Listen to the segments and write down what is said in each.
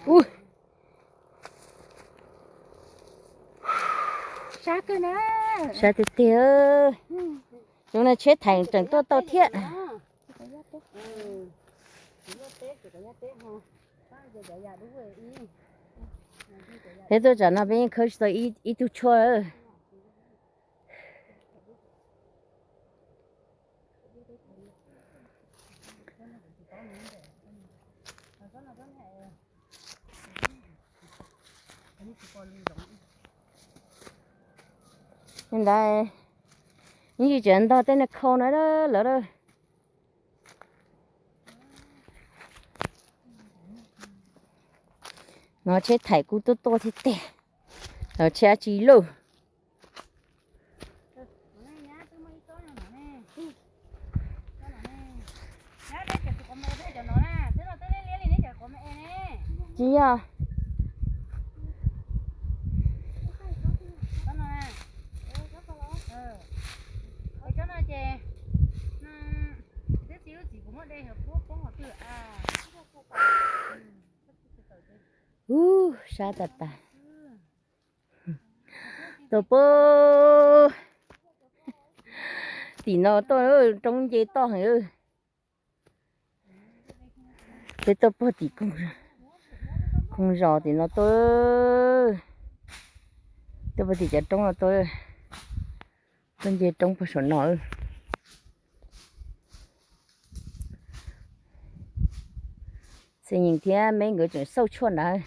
Ub, sab tiag tiag. Zoo no tsheb thaim tseem tuaj tau thiab. Peb tuaj tsam no peb yeej khawb tsis tau ib tug tshuaj. Li ntawd, yeej tseem ntog tej niag khau no lawm. No tsheb thaim kuj tuaj tuaj thiab tiag. Los tsheb dab tsi lauj? Tsis yog. Ub, sab tas tas. Tuaj puag tim no tuaj, roob nce toj heev. Peb tuaj puag tim koog zos tim no tuaj, tuaj puag tim cov roob no tuaj, tuaj nce roob puag saum no. Txhiaj Yees thiab Meb nkawd tseem xauj tshuaj ntawd.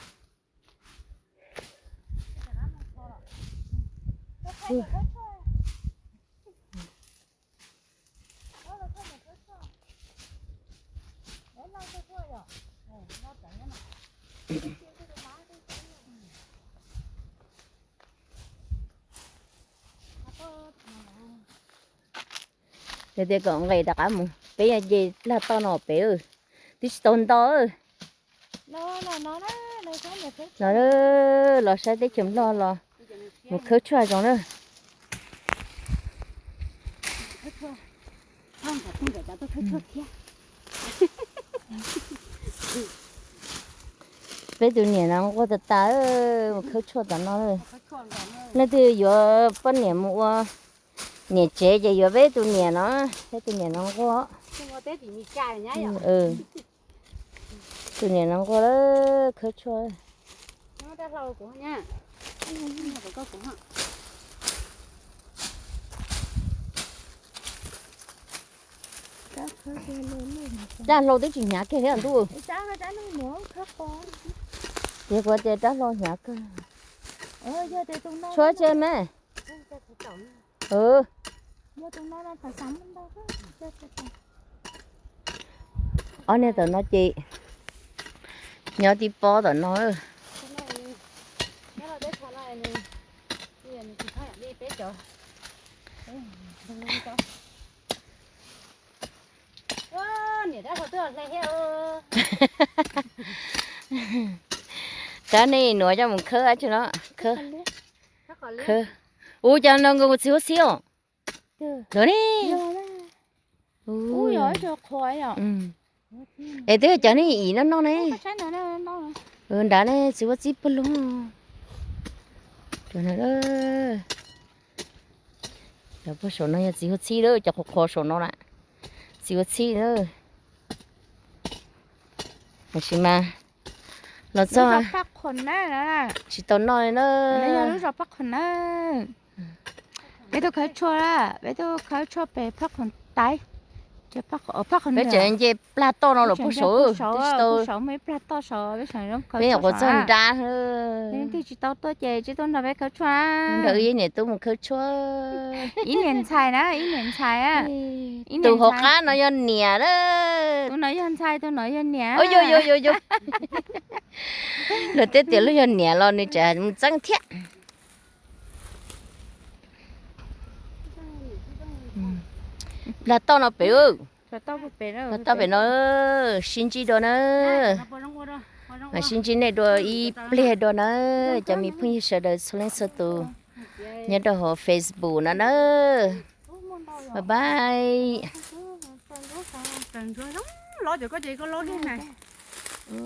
Yog tias kom nqes rov qab mus, peb yuav nce plag toj no pem, twb tsis tau nto. Los, los saib teb chaws Nplog los mus khawb tshuaj zoo na. Peb tus niam no nquag tas tas, mus khawb tshuaj tom no. Leej twg yuav poj niam mus ua niam tsev ces yuav peb tus niam no, peb tus niam no nquag. Tus niam no nquag khawb tshuaj. Dab hlau twb tsis hnyav kiag thiab ntuj. Ces kuv tias dab hlau hnyav kawg. Tshuab tseg me. Ob niag tom no ces nyob tib pob tom no. Rab nej nuav coj mus khawb dab tsi no? Khawb. Ua cas no nkaus txiv huab txhib os. Lawv ne. Es twb cov nej im no noj ne. Nrad ne txiv huab txhib puag lug. Cov puag saum no yog txiv huab txhib lawm, cov qhuav qhuav saum no na, txiv huab txhib lawm. Tab sis mas los txog tsis tau noj li na. Peb tuaj khawb tshuaj, peb tuaj khawb tshuaj pem Phaj Qhoom Taiv. Peb tseem nce plag toj no los puag saud, puag saud muaj ib plag toj saud, peb nyuam qhuav txog nrad. Leej twg tsis tau tuaj ces tsis tuaj nrog peb khawb tshuaj na. Nrog wb niam tub mus khawb tshuaj. Ib niam ntxhais na, ib niam ntxhais. Tus hauv qab no yog niam na. Tus no yog ntxhais, tus no yog niam. Luag twb tias luag yog niam los nws tseem mus txeeb thiab. Plag toj no pem, plag toj pem no, sib ntsib dua na. Sib ntsib nej dua ib pliag dua na, cov me phooj ywg sawv daws txhua leej txhua tus nyob rau hauv Facebook no na. Bye bye.